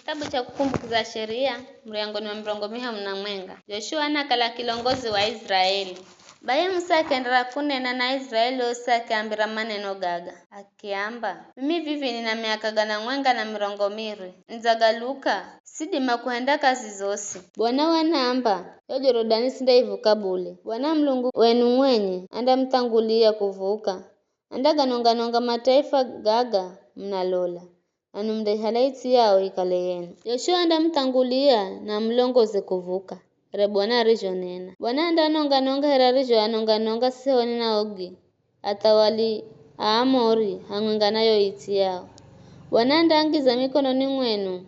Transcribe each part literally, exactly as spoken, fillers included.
Kitabu cha Kukumbukiza Sheria, muryango ni wa mirongo mihamu na mwenga. Joshua anakala kilongozi wa Israeli. Baye Musa akienderera kunena na Israeli osi akiambira maneno gaga, akiamba, mimi vivi nina miaka gana mwenga na mirongo miri, nidzagaluka, sidima kuhenda kazi zosi. Bwana wanaamba, yo Jorodani sindaivuka bule. Bwana Mulungu wenu mwenye andamuthangulia kuvuka. Andaganonga-nonga mataifa gaga munalola, nanwi mundaihala its'i yao ikale yenu. Joshua andamuthangulia na amulongoze kuvuka, here Bwana arizhonena. Bwana andanonga-nonga here arizhoanonga-nonga Sihoni na Ogi, athawali a Amori hamwenga na yo its'i yao. Bwana andaangiza mikononi mwenu,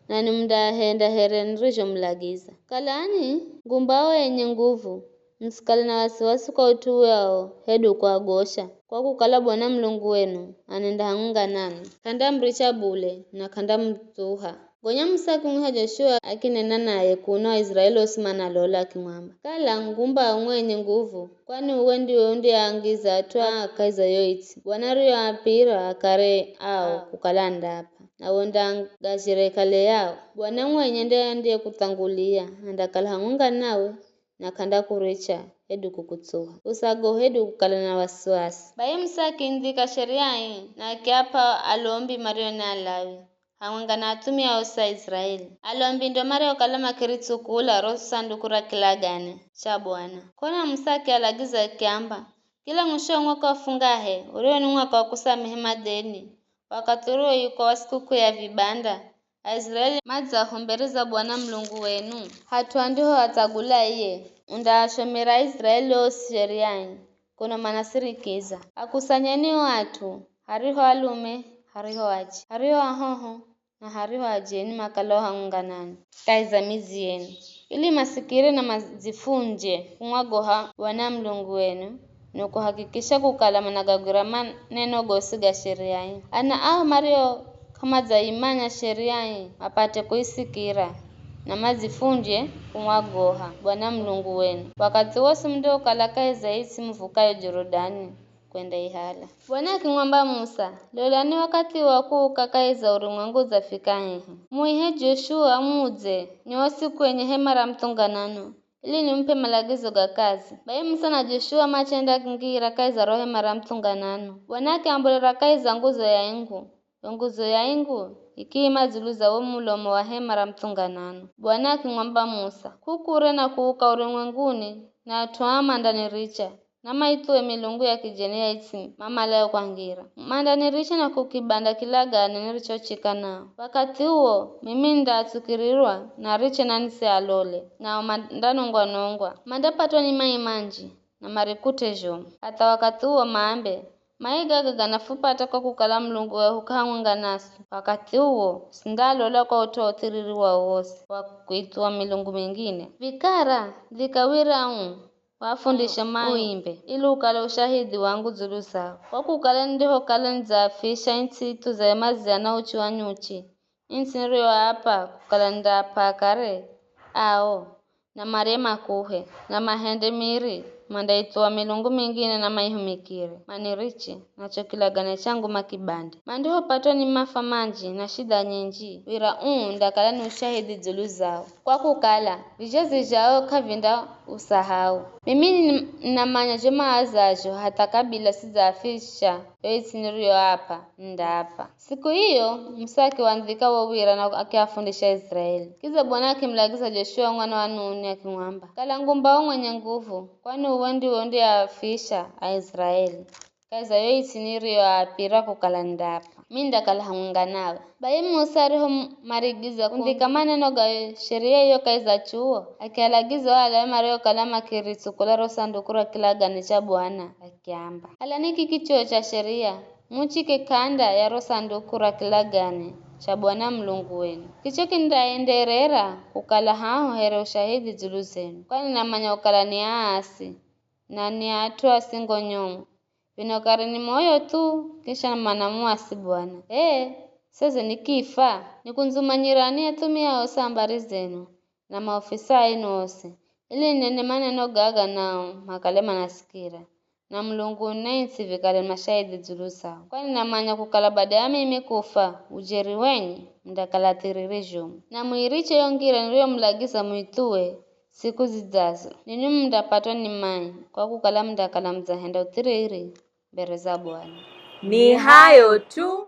nanwi mundaahenda here nirizhomulagiza. Kalani ngumbao enye nguvu, musikale na wasiwasi kwa ut'u wao hedu kuagosha, kwa kukala Bwana Mulungu wenu anenda hamwenga nanwi. K'andamuricha bule na k'andamutsuha. Gonya Musa akimwiha Joshua akinena naye kuno Aiziraeli osi manalola akimwamba, kala ngumbao mwenye nguvu, kwani uwe ndiwe undiaangiza at'u aa kahi za yo its'i Bwana ariyoapira akare ao kukala andap'a, nawe undaangazhira ikale yao. Bwana mwenye nde andiyekuthangulia, andakala hamwenga nawe na k'andakuricha hedu kukutsuha. Usagohe hedu kukala na wasiwasi. Baye Musa akiindhika sheria ii na akiap'a alombi mario ni Alawi, hamwenga na athumia osi a Israeli. Alombi ndo mariokala makiritsukula ro sanduku ra kilagane cha Bwana. Kona Musa akialagiza akiamba, kila mwisho wa mwaka wa fungahe, urio ni mwaka wa kusamehe madeni, wakathi urio ikwa wa sikukuu ya vibanda, Aiziraeli madzaho mbere za Bwana Mulungu wenu. Hat'u andihoatsagula iye, undaashomera Aiziraeli osi sheria ii, kuno manasirikiza. Akusanyeni o at'u, hariho alume, hariho ache, hariho ahoho, na hariho ajeni makalao hamwenga nanwi kahi za midzi yenu, ili masikire na madzifunje kumwagoha Bwana Mulungu wenu, na kuhakikisha kukala managagwira maneno gosi ga sheria ii. Ana ao mario k'amadzaimanya sheria ii mapate kuisikira, na madzifunje kumwagoha Bwana Mulungu wenu, wakathi wosi mundiokala kahi za its'i muvukayo Jorodani kwendaihala. Bwana akimwamba Musa, lolani wakathi wa kuuka kahi za urumwengu udzafika hehi. Muihe Joshua mudze nyosi kwenye hema ra muthunganano, ili nimup'e malagizo ga kazi. Baye Musa na Joshua machendakingira kahi za ro hema ra muthunganano. Bwana akiambolera kahi za nguzo ya ingu, yo nguzo ya ingu ikiima dzulu za wo mulomo wa hema ra muthunganano. Bwana akimwamba Musa, k'ukure na kuuka urumwenguni, na at'u aa mandaniricha, na maithuwe milungu ya kijeni ya its'i mamalayo kwangira. Mandaniricha na kukibanda kilagane nirichochika nao. Wakathi uwo, mimi nindaatsukirira na riche na nisialole, nao mandanongwa-nongwa. Mandapatwa ni mai manji, na marikut'e zhomu. Hatha wakathi uwo maambe, mai gaga ganafupata kwa kukala Mulungu wehu k'ahamwenga naswi. Wakathi uwo, sindalola kwa ut'u wa uthiriri wao wosi wa kuithuwa milungu mingine. Vikara, ndhika wira uu, wafundishe mauimbe, ili ukale ushahidhi wangu dzulu zao. Kwa kukala nindihokala nidzaafisha its'i ithuzaye maziya na uchi wa nyuchi, its'i niriyoaap'a kukala nindaap'a kare, ao, na marye makuhe, na mahende miri, mandaithuwa milungu mingine na maihumikire, maniriche, nacho kilagane changu makibande. Mandihopatwa ni mafa manji na shida nyinji, wira uu undakala ni ushahidhi dzulu zao. Kwa kukala, vizho zizhao k'avindausahau. Mimi nin-, ninamanya zho maazazho hatha kabila sidzaafisha yo its'i niriyoaap'a, nindaap'a. Siku iyo, Musa akiwandhika wo wira na akiafundisha Aiziraeli. Kidza Bwana akimulagiza Joshua mwana wa Nuni akimwamba, kala ngumbao mwenye nguvu, kwani uwe ndiwe undiaafisha Aiziraeli kahi za yo its'i niriyoaapira kukala nindaap'a, mi nindakala hamwenga nawe. Bai Musa arihomarigiza kundhika maneno ga sheria iyo kahi za chuwo, akialagiza o Alawi mariokala makiritsukula ro sanduku ra kilagane cha Bwana, akiamba, halani kiki chuwo cha sheria, muchike k'anda ya ro sanduku ra kilagane cha Bwana Mulungu wenu. Kicho kindaenderera kukala haho here ushahidhi dzulu zenu, kwani namanya kukala ni aasi, na ni at'u asingo nyomu. Vino kare ni moyo thu, kisha manamuasi Bwana. Ee, seze nikifa, nikundzumanyirani athumia osi a mbari zenu, na maofisa enu osi, ili ninene maneno gaga nao makale manasikira. Na Mulungu na its'i vikale mashahidhi dzulu zao. Kwani namanya kukala bada ya mimi kufa, ujeri wenye mundakala thiriri zhomu. Na muiriche yo ngira niriyomulagiza muithuwe siku zidzazo, ninwi mundapatwa ni mai, kwa kukala mundakala mudzahenda uthiriri mbere za Bwana. Ni hayo tu.